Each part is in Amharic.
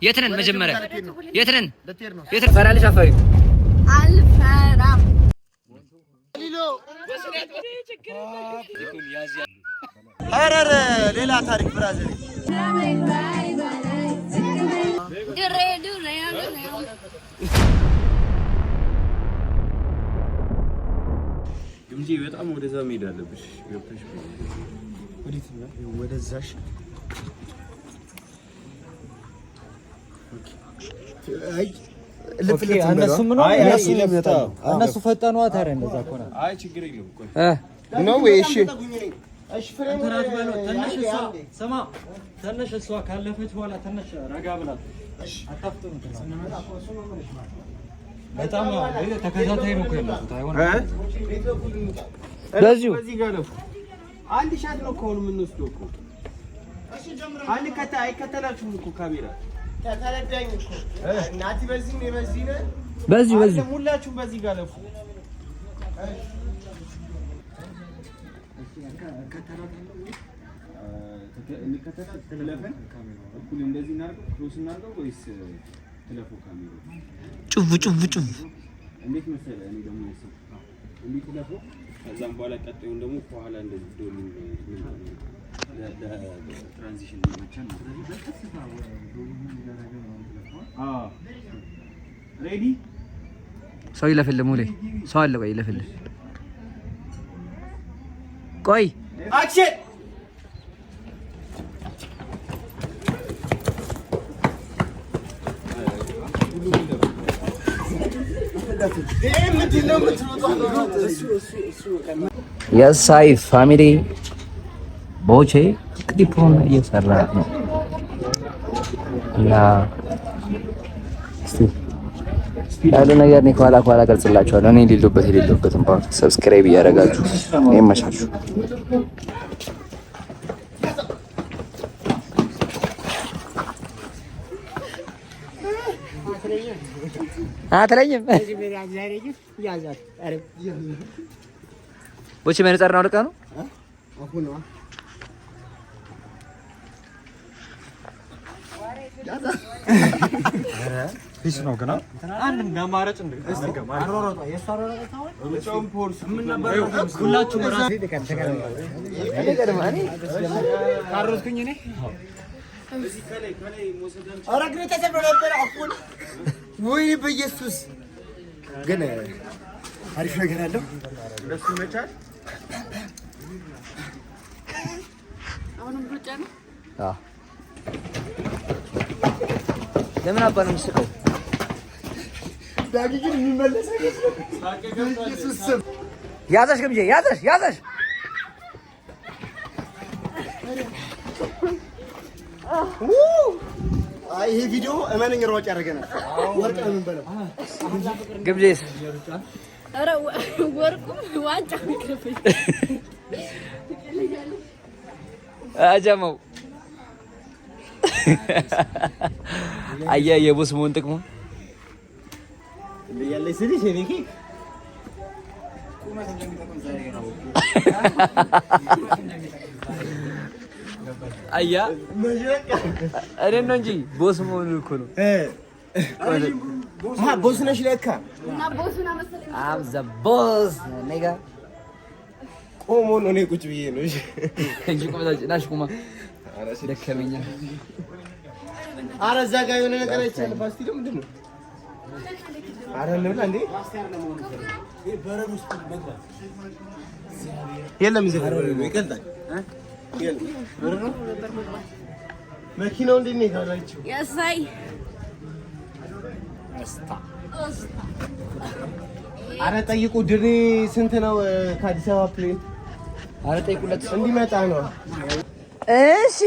የት ነን? መጀመሪያ የት ነን? የት ፈራለሽ? አፈሪ አልፈራም። ሐረር ሌላ ታሪክ brother። ድሬ ድሬ ግምጄ በጣም ወደዛ መሄድ አለብሽ። ገብተሽ ወዴት ነው? ወደዛሽ። አይ እነሱ ፈጠኗ። ታዲያ እንደዛ እኮ ነው። አይ ችግር የለውም። ቆይ ነው ወይ? እሺ ስማ፣ ትንሽ እሷ ካለፈች በኋላ ትንሽ ረጋ ብላት አታፍጥኑት። በጣም ተከታታይ ነው እኮ ያለፉት። አይሆንም። በዚሁ አንድ shot ነው እኮ አሁን የምንወስደው እኮ አንድ ከታ አይከተላችሁም እኮ ካሜራ ተረዳኝ እኮ እናቲ፣ በዚህ ነው በዚህ ነው በዚሁ በዚሁ ሁላችሁም በዚህ ጋር ለፉ። እኩል እንደዚህ እናድርገው፣ cross እናድርገው ወይስ ትለፉ? ካሜራ ጩፍ ጩፍ ጩፍ እንዴት መሰለህ? እኔ ደግሞ ያሰብኩት እንዲህ ትለፉ፣ ከዛም በኋላ ቀጣዩን ደግሞ ከኋላ እንደዚህ dolly transition እንዲመቸን ነው። Ready ሰው ይለፍልህ፣ ሙሌ ሰው አለ። ቆይ ይለፍልህ። ቆይ Action። የሳይ family ቦቼ ክሊፑን እየሰራ ነው እና እስቲ ያለ ነገር እኔ ከኋላ ከኋላ ቀርጽላችኋለሁ። እኔ የሌለሁበት የሌለሁበትን part subscribe እያደረጋችሁ ይመቻችሁ። አትለኝም ቦቼ መነጽር ነው አውልቀህ ነው። Peace ነው ገና አንድ እንዳማረጭ ወይ በኢየሱስ ግን አሪፍ ነገር አለው። ለምን አባ ነው የምትስቀው? ዳጊ ግን የሚመለስ ኢየሱስ ስም ያዘሽ ግምጄ ያዘሽ ያዘሽ። አይ ይሄ ቪዲዮ እመነኝ ሯጭ ያደርገናል። ወርቅ ነው የምንበላው። ግምጄስ ኧረ ወርቁም ዋንጫ ይቅርብኝ። አጀመው አየህ የቦስ መሆን ጥቅሙ አያ እኔን ነው እንጂ boss መሆኑ እኮ ነው። Boss ነሽ ለካ። I'm the boss nigga። ቆሞ ነው እኔ ቁጭ ብዬ ነው። እንጂ ቁማ ናሽ ቁማ ደከመኛ። ኧረ እዛ ጋር የሆነ ነገር አይቻልም። ፓስቲ ምንድን ነው? ኧረ እንብላ እንዴ! የለም እዚህ ይቀልጣል። መኪናው እንዴት ነው የጋላችሁ? የሳይ ኧረ ጠይቁ። ድሬ ስንት ነው ከአዲስ አበባ plane? ኧረ ጠይቁለት እንዲመጣ ነው። እሺ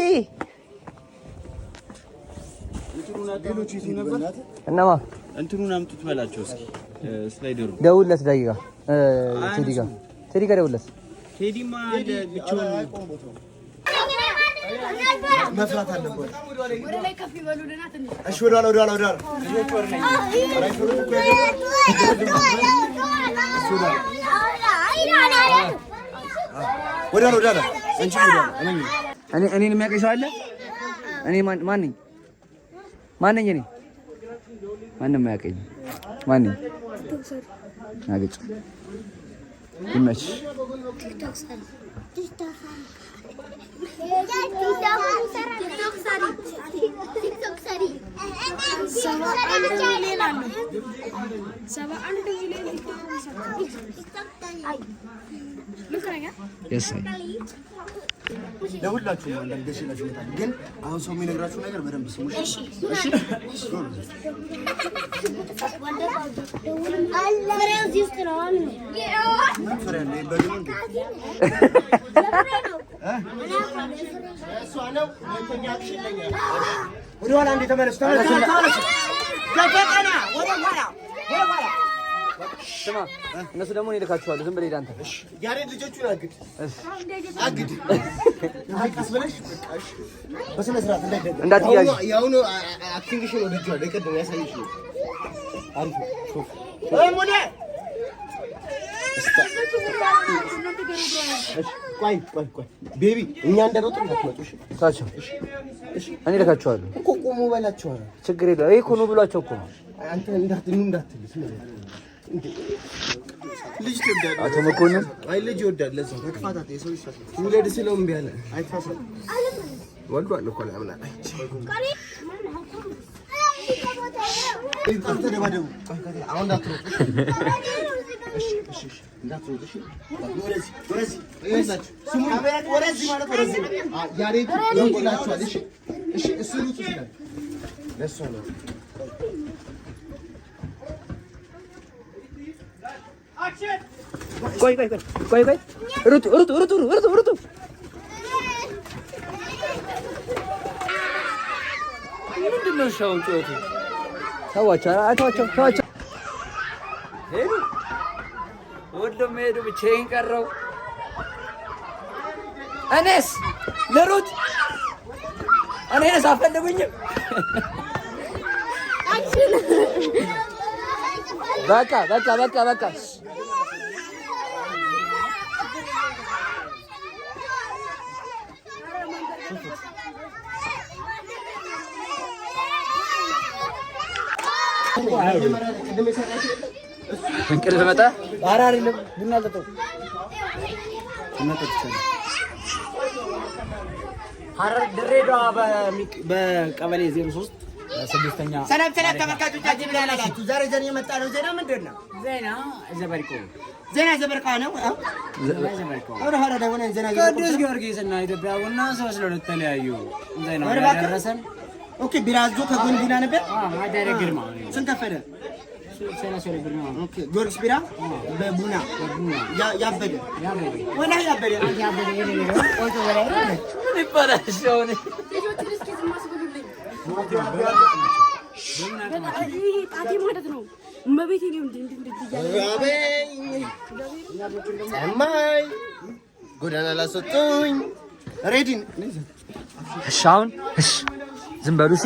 እነማ እንትኑን አምጡት በላቸው እስኪ slider ኡ ደውልለት፣ ዳጊ ጋር ቴዲ ጋር ቴዲ ጋር ደውልለት። ቴዲማ ብቻውን መፍራት አለበት። ወደ ላይ ከፍ ይበሉልና ትንሽ እሺ፣ ወደኋላ ወደኋላ ወደኋላ ወደኋላ ወደኋላ አንቺ ወደኋላ እኔ እኔን የሚያውቀኝ ሰው አለ? እኔ ማን ማን ነኝ? ማነኝ እኔ? ማንም አያውቀኝም። ማነኝ? አገጭ ይመችሽ። ለሁላችሁም አንዳንድ ገሽላችሁ እመጣለሁ። ግን አሁን ሰው የሚነግራችሁ ነገር በደንብ ስሙ። እሺ? ምን ፍሬ አለ? በግ ነው እንዴ? እሷ ነው። ሁለተኛ action ለኛ። ወደ ኋላ እንዴ ተመለሱ፣ ተመለሱ፣ ተመለሱ። ደበቀና ወደ ኋላ፣ ወደ ኋላ። ስማ፣ እነሱ ደግሞ እኔ እልካችኋለሁ። ዝም ብለህ ሂድ አንተ። ያሬድ ልጆቹን አግድ አግድ። አይ ቀስ ብለሽ በቃ እሺ፣ በስነ ስርዓት እንዳይደገም እንዳትያዥ። የአሁኑ acting ሽን ወድጄዋለሁ። የቀደመው ያሳየሽ ነው። አሪፍ ነው። ሾፍ ሙሌ ቆይ ቆይ ቆይ baby እኛ እንደሮጥን እንዳትመጡ እሺ? ታቸው እኔ እልካችኋለሁ። እኮ ቁሙ በላቸው። ችግር የለውም። ይሄ እኮ ነው ብሏቸው እኮ ነው። አንተ እንዳትሉ እንዳትል እንዴ ልጅ ትወዳለህ። አቶ መኮንን አይ ልጅ ይወዳል። ለዛ መክፋታት የሰው ልጅ ውለድ ስለው እምቢ አለ። አይፋሳም ወልዷል እኮ ምናምን ተደባደቡ። አሁን እንዳትሮጡ። እሺ እሺ እሺ እንዳትሮጡ። እሺ ወደዚህ ወደዚህ ይኸውላችሁ፣ ስሙ ወደዚህ ማለት ወደዚህ ነው። ያሬድ ይወላችኋል። እሺ እሺ እሱ ሩጡ ይላል ለእሷ ነው። ቆይ ቆይ ቆይ ቆይ ቆይ ሩጡ ሩጡ ሩጡ ሩጡ ሩጡ። ምንድን ነው እሺ አሁን ጩኸቱ? ተዋቸው፣ ተዋቸው፣ ተዋቸው። ሄዱ፣ ሁሉም ሄዱ። ብቻዬን ቀረው። እኔስ ልሩጥ? እኔንስ አፈልጉኝም? በቃ በቃ በቃ በቃ። እንቅልፍ መጣ። ኧረ አይደለም፣ ቡና አልጠጣሁም። ቡና ጠጥቻለሁ። ሐረር ድሬዳዋ በቀበሌ 03 ስድስተኛ። ሰላም ሰላም ተመልካቾቻችን፣ ምን አላችሁ? ዛሬ ዘን የመጣ ነው። ዜና ምንድን ነው? ዜና ዘበርቆ ዜና ዘበርቃ ነው። ቅዱስ ጊዮርጊስ እና ኢትዮጵያ ቡና 3-2 ተለያዩ። ዜና ያደረሰን okay። ቢራዞ ከጎን ቡና ነበር። አዳረ ግርማ ስንት ከፈለ? okay። ጊዮርጊስ ቢራ በቡና ያበደ ወላሂ ያበደ ምን ይባላል? እሺ አሁን ልጆቹን እስኪ ዝም አስብሉልኝ። ጣቴ ማለት ነው። እመቤቴ ነው እንዲህ እንዲህ እንዲህ እያለ ራበኝ፣ ጠማኝ፣ ጎዳና ላስወጡኝ። ready እሺ አሁን እሺ ዝም በሉ እሺ።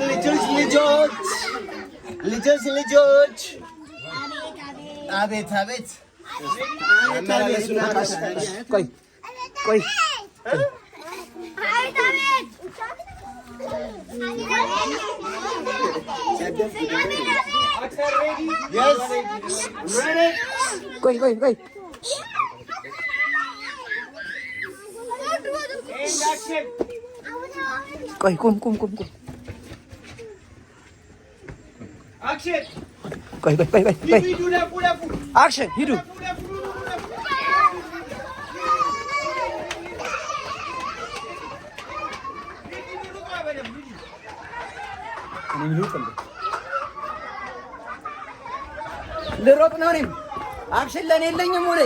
ልጆች ልጆች ልጆች ልጆች አቤት አቤት ቆይ ቆይ ቆይ ቆይ ቆይ ቆይ ቁም ቁም ቁም ቁም ቆይ ቆይ ቆይ ቆይ action ሂዱ። ልሮጥ ነው እኔም action ለእኔ የለኝም። ሙሌ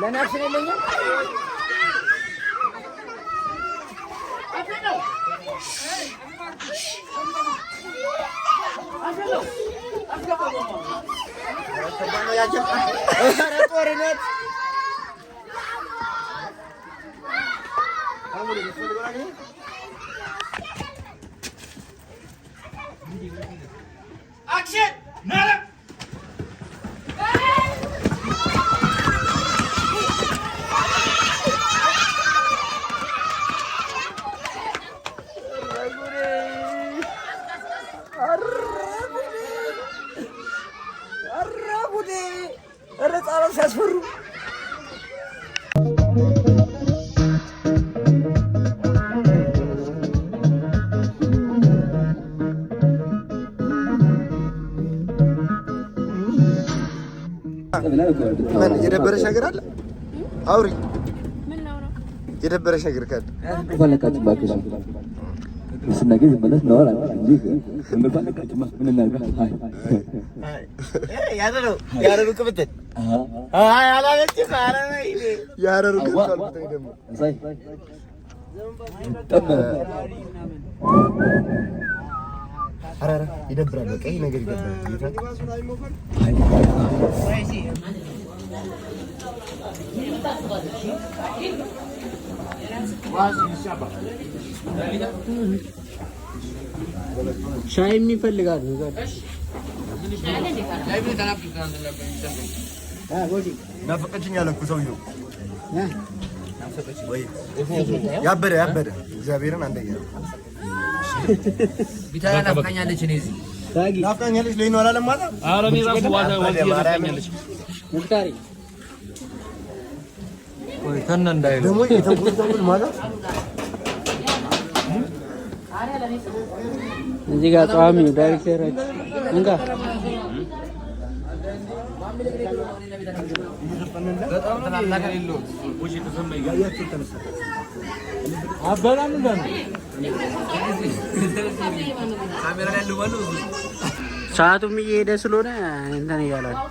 ለእኔ action የለኝም። ጦርነት ምን የደበረሽ ነገር አለ? አውሪ። የደበረሽ ነገር ካለ ይደብራል። በቃ ይሄ ነገር ይደብራል። ሻይ የሚፈልጋሉ። ናፈቀችኝ አለ እኮ ሰውዬው። ያበደ ያበደ እግዚአብሔርን አንደኛ ቢታያ ናፍቃኛለች። እኔ እዚህ ናፍቃኛለች። ለይኖ አላለም ማለት ኧረ እኔ እራሱ ዋዛ ዋዛ ናፍቃኛለች። ተነ እንዳይሉ ደግሞ የተንኮል ተንኮል ማለት እዚህ ጋር ጸዋሚ ዳይሬክተራችን እንካ ሰዓቱም እየሄደ ስለሆነ እንትን እያለ ነው።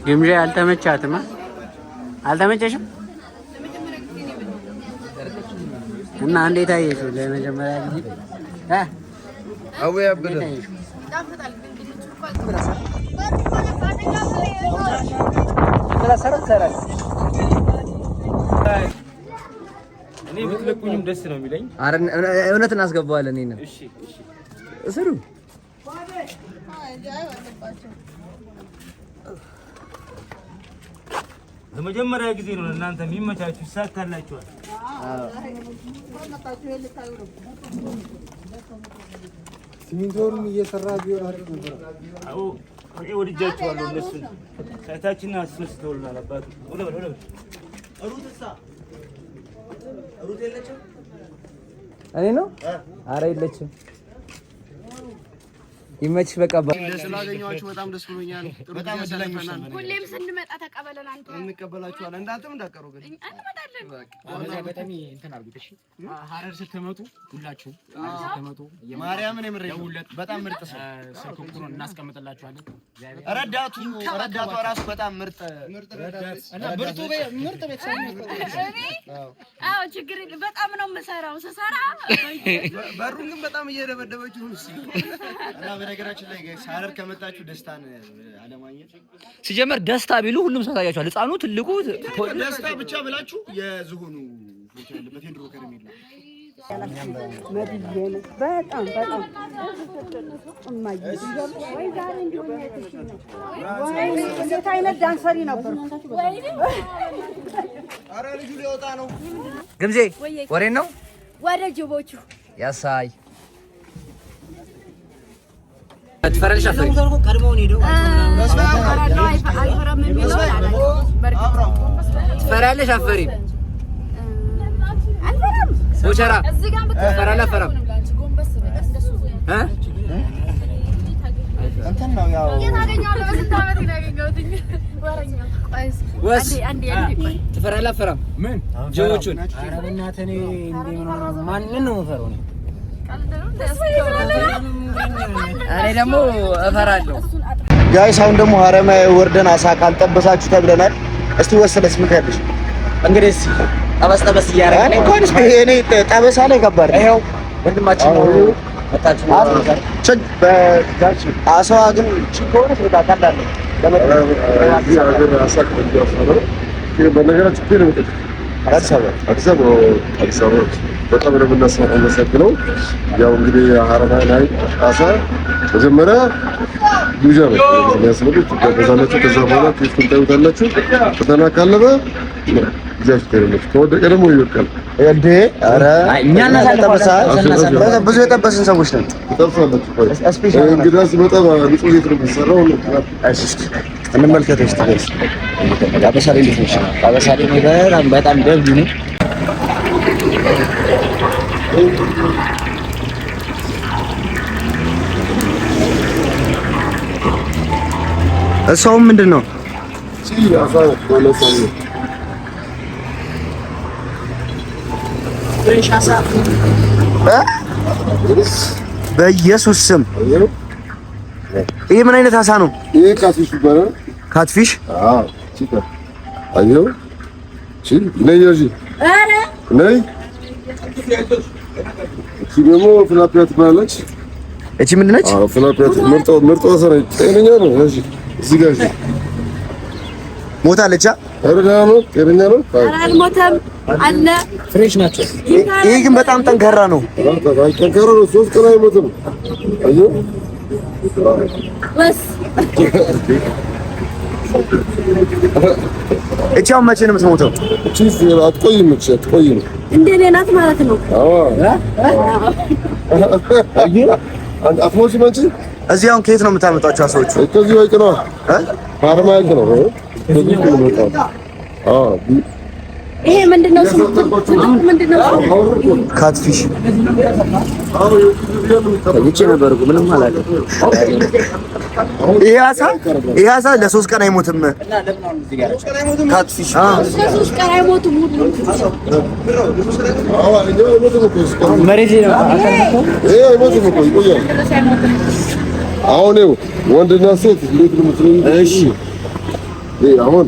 ግምዣ አልተመቻትም። አልተመቸሽም? እና እንዴት አየሽው? ለመጀመሪያ ጊዜ እንዴት አየሽው? እኔ ብትለቁኝም ደስ ነው የሚለኝ። እውነት እናስገባዋለን። ይሄንን እሺ እሺ እስሩ። ለመጀመሪያ ጊዜ ነው እናንተ የሚመቻችሁ፣ ይሳካላችኋል። ሲሚንቶውን እየሰራ ቢሆን አሪፍ ነበር። አዎ እኔ ወድጃችኋለሁ። እነሱን ከታችና አስነስተውልናል። አባቱ ወደ ወደ እኔ ነው። ኧረ የለችም። ይመችሽ። በቃ ስላገኘኋችሁ በጣም ደስ ብሎኛል። ጥሩ ጊዜ አሳልፈናል። ሁሌም ስንመጣ ተቀበለን። አንተ እንቀበላችኋለን። እንዳንተም እንዳቀሩ ግን እንመጣለን። ሀረር ስትመጡ ሁላችሁም ሀረር ስትመጡ ማርያምን የምሬ ነው። በጣም ምርጥ ሰው ስልክ ቁጥሩን እናስቀምጥላችኋለን። ረዳቱ ረዳቷ ራሱ በጣም ምርጥ እና ብርቱ ምርጥ ቤተሰብ እኔ አዎ፣ ችግር የለም። በጣም ነው የምሰራው። ስሰራ በሩን ግን በጣም እየደበደበችው ነው። እና በነገራችን ላይ guys ሀረር ከመጣችሁ ደስታን አለማግኘት ሲጀመር ደስታ ቢሉ ሁሉም ሰው ታያቸዋል። ህፃኑ፣ ትልቁ ደስታ ብቻ ብላችሁ የዝሆኑ ፎቶ ያለበት የድሮ ከረሜላ በጣም በጣም እማዬ ወይ ዛሬ እንዲሆን ወይ እንዴት አይነት ዳንሰሪ ነበር። ኧረ ልጁ ሊወጣ ነው። ግምዜ ወሬን ነው ወደ ጅቦቹ ያሳይ ትፈራለሽ? አፈሪ አልፈራም የሚለውን አላውቅም። በእርግጥ ትፈራለሽ? አፈሪ አልፈራም። ቦቸራ ትፈራለህ? አፈራም እ እንትን ነው ያው ወስ ትፈራለህ? አፈራም ምን ጅቦቹን ኧረ በእናትህ እኔ እንደ ምን ሆነ ነው? ማንን ነው የምፈራው እኔ? እኔ ደግሞ እፈራለሁ። guys አሁን ደግሞ ሀረማያ ወርደን አሳ ካልጠበሳችሁ ተብለናል። እስቲ ወሰለስ ምን ትያለሽ? እንግዲህ ጠበስ ጠበስ እያደረግን እኔ እንኳን እስኪ እኔ ጠበሳ ላይ ከባድ ነው። ይኸው ወንድማችን ነው መጣችሁ። አሳዋ ግን ቺ ከሆነች በቃ ቀላል ነው በነገራችን አዲስ አበባ አዲስ አበባ አዲስ አበባ በጣም ነው የምናመሰግነው። ያው እንግዲህ ሀረማያ ላይ አሳ መጀመሪያ ግብዣ ነው የሚያስፈልግ፣ ትጋበዛላችሁ። ከዛ በኋላ taste ኡን ታዩታላችሁ። ፈተና ካለፈ እግዚአብሔር ይመስገን፣ ከወደቀ ደግሞ ይወድቃል። እንዴ ኧረ እኛ እናሳልፋለን። ብዙ የጠበስን ሰዎች ነን። ትጠብሳላችሁ። ቆይ እንግዳ ሲመጣ ንጹህ ዘይት ነው የሚሰራው። እንመልከተው እስኪ guys። ጠበሳ ላይ እንዴት ነሽ? ጠበሳ ላይ በጣም በጣም ደብዱ ነው። እሷውም ምንድን ነው? በኢየሱስ ስም ይሄ ምን አይነት አሳ ነው? ይሄ catfish ይባላል። Catfish? አዎ። አየው። እቺ ነይ ያዢ። ኧረ ነይ። እቺ ደግሞ tilapia ትባላለች። እቺ ምንድን ነች? አዎ tilapia ምርጥ ምርጥ አሳ ነች። ጤነኛ ነው። እሺ እዚህ ጋር እሺ። ሞታለች። ኧረ ደህና ነው። ጤነኛ ነው። ኧረ አልሞተም አለ። Fresh ናቸው። ይሄ ግን በጣም ጠንካራ ነው። ጠንካራ ነው። 3 ቀን አይሞትም። አየው ወስ እቺ አሁን መቼ ነው የምትሞተው? እቺ አትቆይም። እቺ አትቆይም። እንደ እኔ ናት ማለት ነው። አዎ አትሞችም አንቺ። እዚህ አሁን ከየት ነው የምታመጧቸው አሳዎቹ? ከዚህ ሐይቅ ነው። ሀረማያ ሐይቅ ነው። ከዚህ ነው የሚመጣው። አዎ ይሄ ምንድነው ስሙ? ምንድነው ስሙ? Catfish ተኝቼ ነበር እኮ ምንም አላውቅም። ይሄ አሳ ይሄ አሳ ለ3 ቀን አይሞትም። Catfish ለ3 ቀን አይሞትም ሁሉ መሬት ላይ ነው። ይሄ አይሞትም እኮ ይቆያል። አሁን ይኸው ወንድና ሴት እንዴት ነው የምትለዩት? እሺ ይሄ አሁን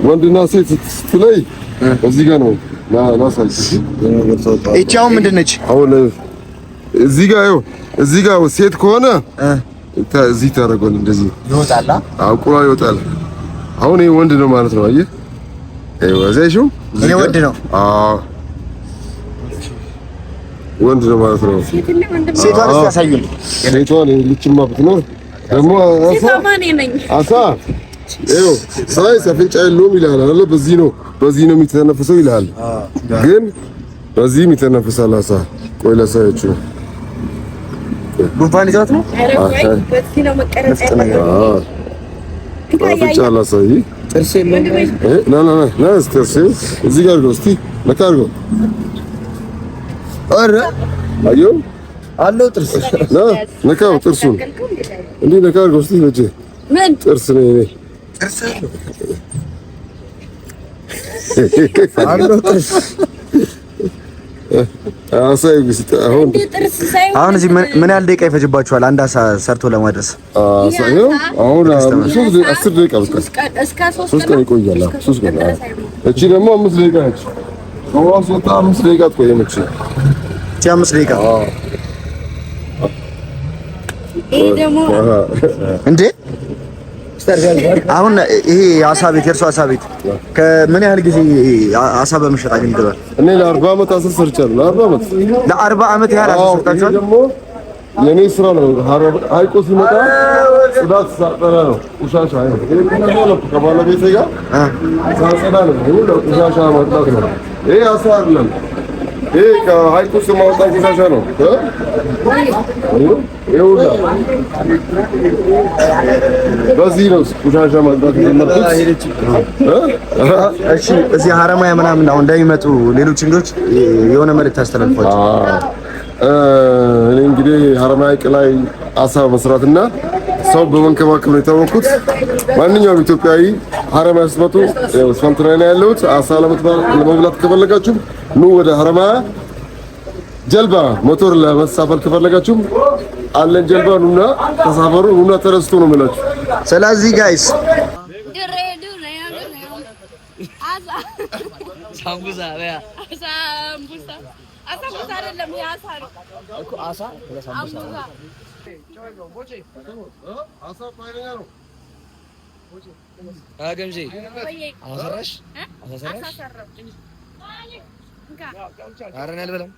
ወንድና ሴት ስትለይ እዚህ ጋር ነው ላሳይሽ። እቺ አሁን ምንድን ነች? አሁን እዚህ ጋር ይኸው እዚህ ጋር ሴት ከሆነ እዚህ ታደርገዋለህ እንደዚህ ይወጣል። አቁላ ይወጣል። አሁን ይሄ ወንድ ነው ማለት ነው። አየህ ይኸው እዚህ አይሽው ይሄ ወንድ ነው። አዎ ወንድ ነው ማለት ነው። ሴቷን እስኪ ያሳዩን። ሴቷን ልጅማ ብትኖር ደግሞ አሳ ይኸው ሳይንስ አፍንጫ የለውም ይልሃል አይደለ? በዚህ ነው የሚተነፍሰው ይልሃል። ግን በዚህም ይተነፍሳል አሳ። ቆይ ላሳያችሁ። ጉንፋን ይዟት ነው። አፍንጫ ላሳይ። ጥርስ የለውም። ና ና ና ጥርስ እዚህ ጋር አድርገው እስኪ ነካ አድርገው። ኧረ አየው አለው ጥርስ። ና ነካው፣ ጥርሱን እንዲህ ነካ አድርገው እስኪ በእጅህ። ምን ጥርስ ነው ይሄ? ጥርስ አለው ጥርስ። አሁን እዚህ ምን ያህል ደቂቃ ይፈጅባችኋል አንድ አሳ ሰርቶ ለማድረስ? አሁን 10 ደቂቃ በቃ 3 ቀን ይቆያል። 3 ቀን። እቺ ደግሞ 5 ደቂቃ ነች። ከውሃ 5 ደቂቃ አትቆይም። እቺ 5 ደቂቃ እንዴ? አሁን ይሄ አሳ ቤት የእርሶ አሳ ቤት ከምን ያህል ጊዜ አሳ በመሸጥ አገልግሏል? እኔ ለ40 ዓመት አሳ ሰርቻለሁ። ለ40 ዓመት ለ40 ዓመት ያህል አሳ ሰርታችኋል? ደግሞ የኔ ስራ ነው። ሐይቁ ሲመጣ ጽዳት ሳጠራ ነው። ቆሻሻ ከባለቤቴ ጋር ሳጸዳ ነው። ቆሻሻ ማጽዳት ነው። ይሄ አሳ አይደለም። ይሄ ከሐይቁ ውስጥ የማወጣው ቆሻሻ ነው። በዚህ ነው ቆሻሻ ማጽዳት የጀመርኩት። እሺ፣ እዚህ ሀረማያ ምናምን አሁን እንደሚመጡ ሌሎች እንግዶች የሆነ መልዕክት አስተላልፏቸው። እኔ እንግዲህ ሀረማያ ሐይቅ ላይ አሳ መስራትና ሰው በመንከባከብ ነው የታወቅኩት። ማንኛውም ኢትዮጵያዊ ሀረማያ ስትመጡ አስፋልት ላይ ነው ያለሁት። አሳ ለመብላት ከፈለጋችሁ ኑ ወደ ሀረማያ። ጀልባ ሞተር ለመሳፈር ከፈለጋችሁ አለን ጀልባ፣ ኑና ተሳፈሩ፣ ኑና ተረስቶ ነው የምላችሁ። ስለዚህ guys ኧረ እኔ አልበላም።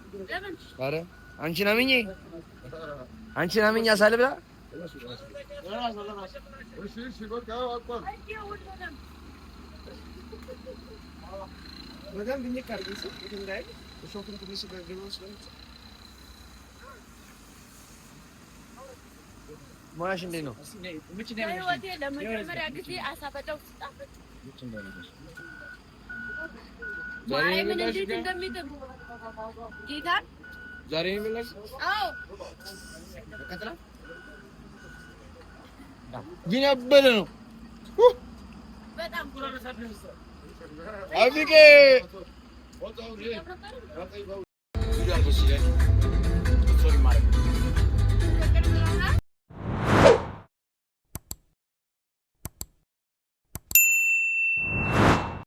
ኧረ አንቺን አምኜ አንቺን አምኜ አሳ ልብላ። ሙያሽ እንዴት ነው? በህይወቴ ለመጀመሪያ ጊዜ አሳ በጨው ሲጣፍጥ ማርያምን እንዴት እንደሚጥም ጌታን ዛሬ ነው የበላሽ? አዎ። ግን ያበደ ነው። በጣም አብቄ